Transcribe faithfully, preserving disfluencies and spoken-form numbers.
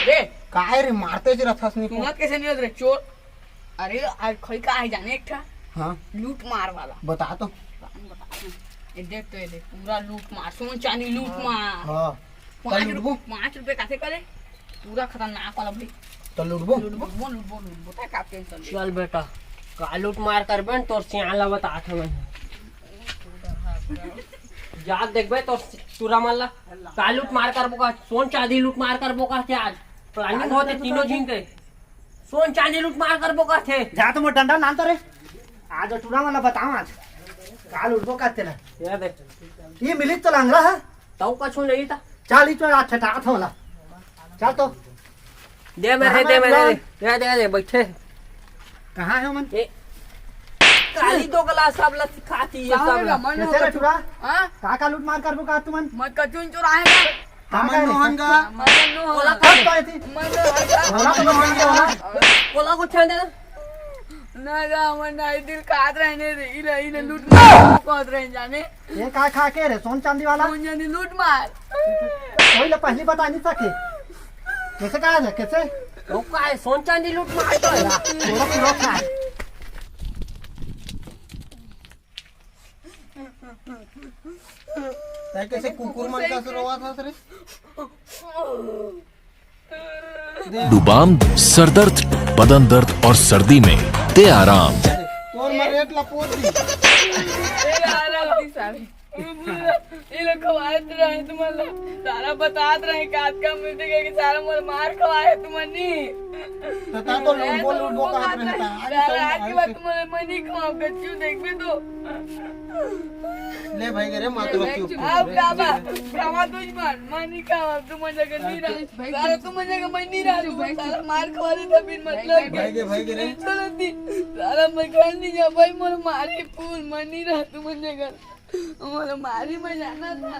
ए, काय रे, मारते ज रथस नी को। सुनत कैसे नहीं होत रे, चोर? अरे, आज खई का है जाने एक ठा? हाँ। लूट मार वाला। बता तो। ए देख तो, ए देख, पूरा लूट मार, सोन चांदी लूट मार। हाँ। पाँच तो लूटबो? रुपये, पाँच रुपये काथे करे? पूरा खतरनाक वाला भाई। तो लूटबो? लूटबो, लूटबो, लूटबो, लूटबो, तय का टेंशन ले। चल बेटा, का लूट मार करबे न, तोर सियान ला बतात हवं। जा देखबे तोर टूरा मन ला। का लूट मार करबो का? सोन चांदी लूट मार करबो का? क्या आज प्लानिंग होते तीनों झिन के? सोन चांदी लूट मार करबो का थे? जा तो मोर डंडा नान तो रे। आज टूरा मन ला बताओ आज। का लूटबो का तेला? ये देख। ये मिली तो लंगड़ा है। तऊ कछु नहीं था। चल, ई तो आज ठेठात होला। चल तो। दे मेरे, कहाँ दे मेरे, बा दे। दे, दे, दे, बैठे। कहाँ है मन? ए, काली दो गला सब ला सिखाती है, सब ला। कैसे रे टूरा? हाँ? का का लूट मार करबो का तुमन? मैं कचुन चुराए ना। का हमन का रे? नोहन का। हमन नोहन का। कब तो ऐसी? हमन नोहन का। बोला तो नोहन का, बोला। बोला को छान देना। ना, ना, हमन ना, दिल कात रहने रे, इला, इला लूट मार कहत रहे जाने। ये का खा के रे, सोन चांदी वाला? सोन चांदी लूट मार। कोई ला पहली बता नहीं सके। कैसे कहा जाए, कैसे? वो का है, सोन चांदी लूट मार तो है। पूरा, पूरा खा। तै कैसे कुकुर मन का रोवा था रे? डुबाम, सरदर्द, बदन दर्द और सर्दी में दे आराम। तोर मरेट ला पोत दी। ए, आराम दी सारे। ये लोग खवात रहे तुमन ला। सारा बतात रहे कात का मिलते गए कि सारा मोर मार खवाए तुमन नी। तो ता तो लूट बोल, लूट बोल कहत रहे ता। आज सारा तो आज की बात तुमन मैं नहीं खवाऊं, कच्चू देखबे तो। ले भाई रे, मात्र चुप। अब का बा? खावा दुश्मन, मैं नहीं खावा, तुमन जगह नहीं रहे। सारा तुमन जगह मैं नहीं रहा, तुमन सारा मार खवा देता बिन मतलब के। भाई के, भाई के रे। चलो दी, सारा मैं घर नहीं जा भाई, मोर मारी फूल, मैं नहीं रहा तुमन जगह। मोर मारी मैं जाना था।